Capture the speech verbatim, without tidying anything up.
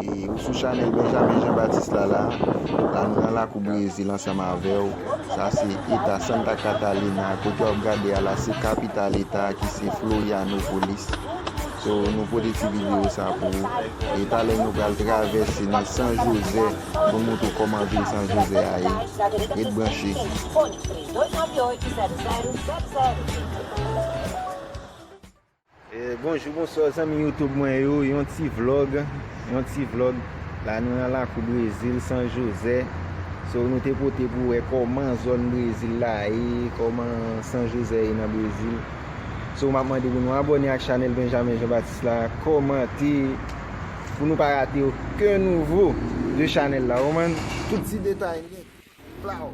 E ou sou chanèl Benjamin Jean Baptiste la la. La nou nan lakou Brezil ansanm avè w. Sa se eta Santa Catarina, kote w ap gade a la se kapital eta a ki se Florianópolis. So nou pote ti videyo sa pou ou. E talè nou pral travèse nan San Jozè pou nou montre w kòman vil San Jozè a ye. Ret branche. E, bonjou, bonswa zanmi YouTube mwen yo, yon ti vlog, yon ti vlog. La nou nan lakou Brezil, San Jozè. So nou te pote pou wè kòman zòn Brezil la ye, kòman San Jozè ye nan Brezil. So m ap mande pou nou abòne ak chanèl Benjamin Jean Baptiste la, kòmante pou nou pa rate okenn nouvo de chanèl la, ou konprann? Tout ti detay m gen. Plaw.